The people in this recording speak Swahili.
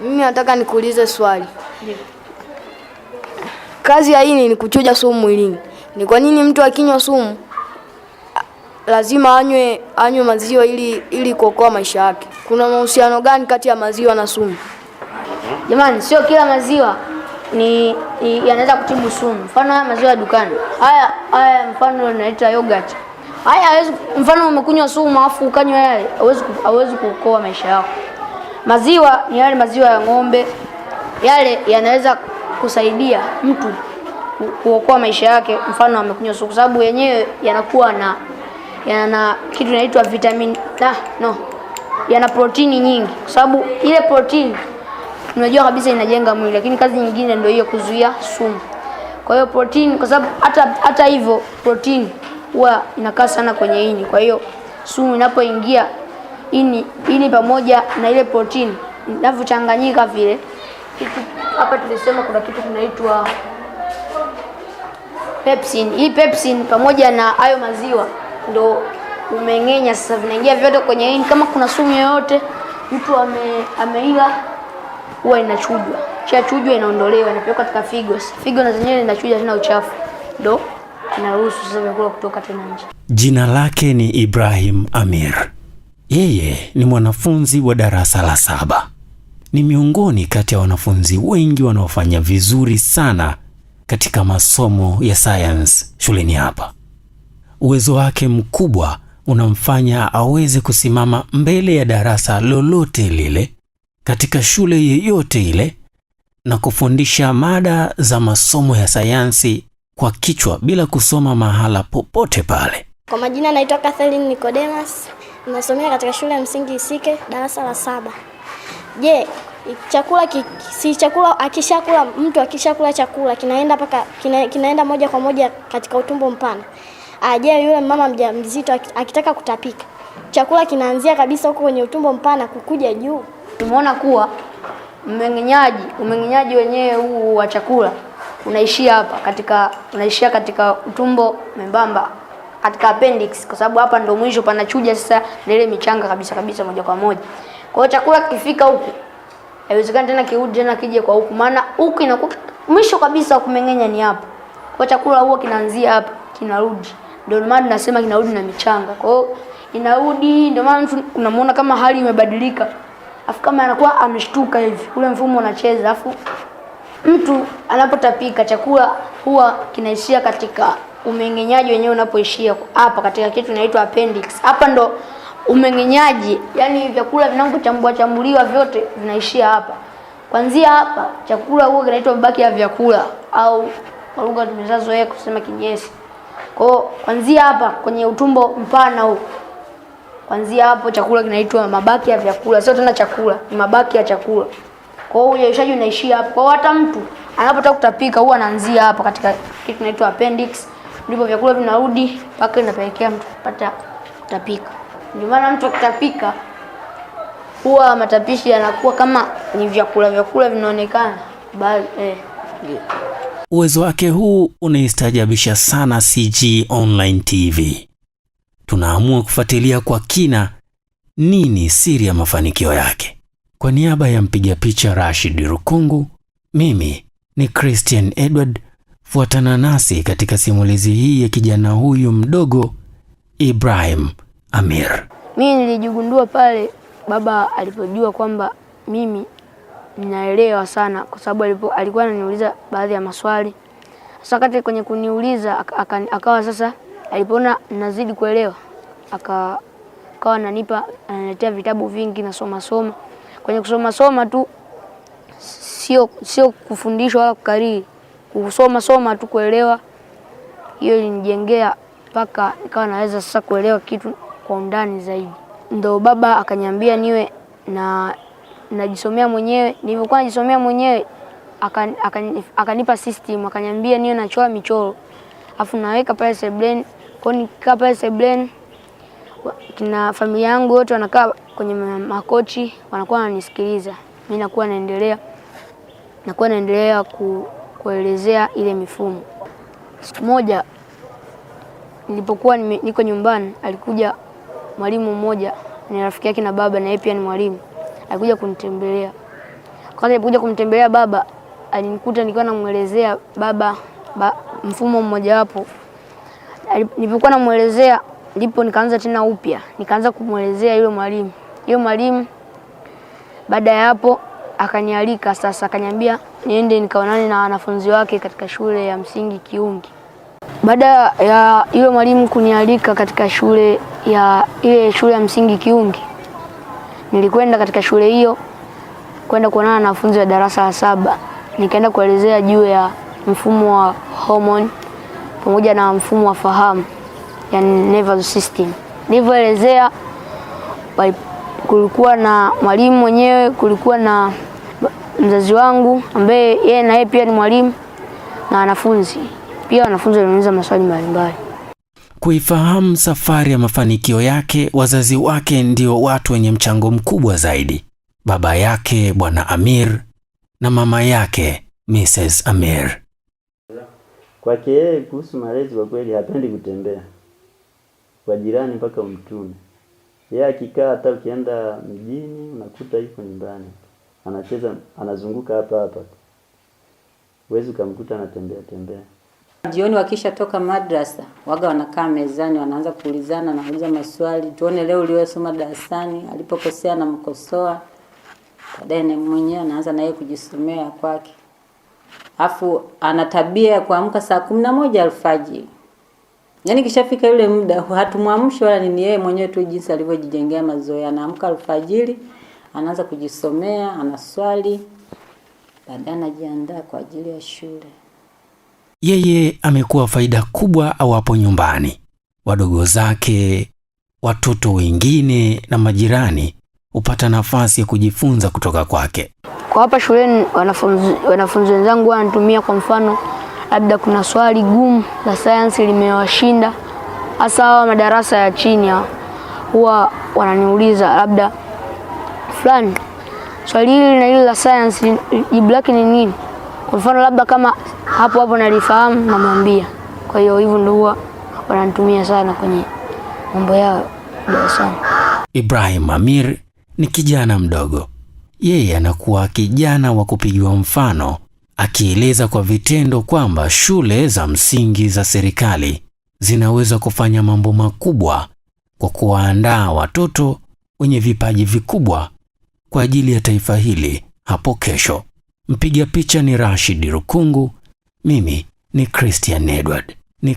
Mimi nataka nikuulize swali. Kazi ya ini ni kuchuja sumu mwilini. Ni kwa nini mtu akinywa sumu lazima anywe maziwa ili kuokoa maisha yake? Kuna mahusiano gani kati ya maziwa na sumu? Jamani, sio kila maziwa ni yanaweza kutibu sumu. Mfano haya maziwa ya dukani. Haya mfano yanaitwa yogurt. Haya hawezi, mfano umekunywa sumu afu ukanywa yale, hawezi kuokoa maisha yako. Maziwa ni yale maziwa ya ng'ombe. Yale yanaweza kusaidia mtu kuokoa maisha yake, mfano amekunywa sumu, kwa sababu yenyewe yanakuwa na yana kitu kinaitwa vitamin yana protini nyingi, kwa sababu ile protini unajua kabisa inajenga mwili, lakini kazi nyingine ndio hiyo kuzuia sumu. Kwa hiyo protini, kwa sababu hata hivyo protini huwa inakaa sana kwenye ini. Kwa hiyo sumu inapoingia ini pamoja na ile protini inavyochanganyika vile, kitu hapa tulisema kuna kitu kinaitwa pepsin. Hii pepsin pamoja na hayo maziwa ndo umeng'enya sasa, vinaingia vyote kwenye ini. Kama kuna sumu yoyote mtu ameila huwa inachujwa. Kisha chujwa inaondolewa, inapelekwa katika figo. Figo na zenyewe zinachuja tena uchafu, ndo inaruhusu sasa vyakula kutoka tena nje. Jina lake ni Ibrahim Amir. Yeye ni mwanafunzi wa darasa la 7. Ni miongoni kati ya wanafunzi wengi wanaofanya vizuri sana katika masomo ya science shuleni hapa. Uwezo wake mkubwa unamfanya aweze kusimama mbele ya darasa lolote lile katika shule yeyote ile na kufundisha mada za masomo ya sayansi kwa kichwa bila kusoma mahala popote pale. Kwa majina naitwa Catherine Nicodemus, nasomea katika shule ya msingi Isike darasa la 7. Je, chakula si chakula akishakula mtu akishakula chakula kinaenda paka kinaenda moja kwa moja katika utumbo mpana. Je, yule mama mjamzito akitaka kutapika, chakula kinaanzia kabisa huko kwenye utumbo mpana kukuja juu? Tumeona kuwa umeng'enyaji wenyewe huu wa chakula unaishia hapa katika, unaishia katika utumbo membamba katika appendix, kwa sababu hapa ndo mwisho panachuja sasa na ile michanga kabisa kabisa moja kwa moja. Kwa hiyo chakula kikifika huku haiwezekani tena kirudi tena kije kwa huku, maana huku inakuwa mwisho kabisa wa kumeng'enya ni hapa. Kwa hiyo chakula huwa kinaanzia hapa kinarudi, ndio maana tunasema kinarudi na michanga. Kwa hiyo inarudi, ndio maana mtu unamuona kama hali imebadilika, afu kama anakuwa ameshtuka hivi, ule mfumo unacheza. Afu mtu anapotapika chakula huwa kinaishia katika umeng'enyaji wenyewe unapoishia hapa katika kitu kinaitwa appendix. Hapa ndo umeng'enyaji, yani vyakula vinavyochambua chambuliwa vyote vinaishia hapa. Kuanzia hapa chakula huwa kinaitwa mabaki ya vyakula, au kwa lugha tumezoea kusema kinyesi. Kwa hiyo kuanzia hapa kwenye utumbo mpana huu, kuanzia hapo chakula kinaitwa mabaki ya vyakula, sio tena chakula, ni mabaki ya chakula. Kwa hiyo uyeyushaji unaishia hapo. Kwa hiyo hata mtu anapotaka kutapika huwa anaanzia hapa katika kitu kinaitwa appendix, ndipo vyakula vinarudi mpaka inapelekea mtu kupata kutapika. Ndio maana mtu akitapika huwa matapishi yanakuwa kama ni vyakula vinaonekana. Bali ndio. Uwezo wake huu unaistajabisha sana CG Online TV. Tunaamua kufuatilia kwa kina nini siri ya mafanikio yake. Kwa niaba ya mpiga picha Rashid Rukungu, mimi ni Christian Edward. Fuatana nasi katika simulizi hii ya kijana huyu mdogo Ibrahim Amir. Mimi nilijigundua pale baba alipojua kwamba mimi ninaelewa sana, kwa sababu alikuwa ananiuliza baadhi ya maswali. Sasa wakati kwenye kuniuliza akawa sasa alipoona nazidi kuelewa akawa ananiletea vitabu vingi na soma soma. Kwenye kusoma soma tu sio kufundishwa wala kukariri, kusoma soma tu kuelewa. Hiyo ilinijengea mpaka nikawa naweza sasa kuelewa kitu kwa undani zaidi. Ndo baba akaniambia niwe na najisomea mwenyewe. Nilivyokuwa najisomea mwenyewe akanipa system, akaniambia niwe nachora michoro afu naweka pale sebuleni. Kwa hiyo nikikaa pale sebuleni kina familia yangu wote wanakaa kwenye makochi wanakuwa wananisikiliza. Mimi nakuwa naendelea kuelezea ile mifumo. Siku moja nilipokuwa niko nyumbani, alikuja mwalimu mmoja, ni rafiki yake na baba, na yeye pia ni mwalimu. Alikuja kunitembelea. Kwanza nilipokuja kumtembelea baba, alinikuta nikiwa namuelezea baba mfumo mmojawapo. Nilipokuwa namuelezea ndipo nikaanza tena upya, nikaanza kumuelezea yule mwalimu. Yule mwalimu baada ya hapo akanialika sasa, akaniambia niende nikaonane na wanafunzi wake katika shule ya msingi Kiungi. Baada ya yule mwalimu kunialika katika shule ya ile shule ya msingi Kiungi, nilikwenda katika shule hiyo kwenda kuonana na wanafunzi wa darasa la 7. Nikaenda kuelezea juu ya mfumo wa homoni pamoja na mfumo wa fahamu, yani nervous system. Nilivyoelezea, kulikuwa na mwalimu mwenyewe, kulikuwa na mzazi wangu ambaye yeye na yeye pia ni mwalimu na wanafunzi. Pia wanafunzi waliuliza maswali mbalimbali. Kuifahamu safari ya mafanikio yake, wazazi wake ndio watu wenye mchango mkubwa zaidi. Baba yake Bwana Amir na mama yake Mrs. Amir. Kwake yeye kuhusu malezi, kwa kweli hapendi kutembea kwa jirani mpaka umtume. Yeye akikaa, hata ukienda mjini unakuta yuko nyumbani, anacheza, anazunguka hapa hapa, huwezi ukamkuta anatembea tembea. Jioni wakishatoka madrasa, waga wanakaa mezani, wanaanza kuulizana, nauliza maswali, tuone leo uliyosoma darasani, alipokosea namkosoa. Baadaye na mwenyewe anaanza naye kujisomea kwake. Afu ana tabia ya kuamka saa 11 alfajiri. Yaani kishafika yule muda hatumwamshi wala nini, yeye mwenyewe tu jinsi alivyojijengea mazoea, anaamka alfajiri, anaanza kujisomea, anaswali, baadaye anajiandaa kwa ajili ya shule. Yeye amekuwa faida kubwa awapo nyumbani. Wadogo zake, watoto wengine na majirani hupata nafasi ya kujifunza kutoka kwake. Kwa hapa shuleni wanafunzi wenzangu wanatumia, kwa mfano labda kuna swali gumu la sayansi limewashinda, hasa hawa madarasa ya chini huwa wananiuliza labda fulani, swali hili na hili la sayansi jibu lake ni nini? Kwa mfano labda kama hapo hapo nalifahamu namwambia. Kwa hiyo hivyo ndio huwa wananitumia sana kwenye mambo yao darasani. Ibrahim Amir ni kijana mdogo. Yeye anakuwa kijana wa kupigiwa mfano, akieleza kwa vitendo kwamba shule za msingi za serikali zinaweza kufanya mambo makubwa kwa kuwaandaa watoto wenye vipaji vikubwa kwa ajili ya taifa hili hapo kesho. Mpiga picha ni Rashid Rukungu, mimi ni Christian Edward. Ni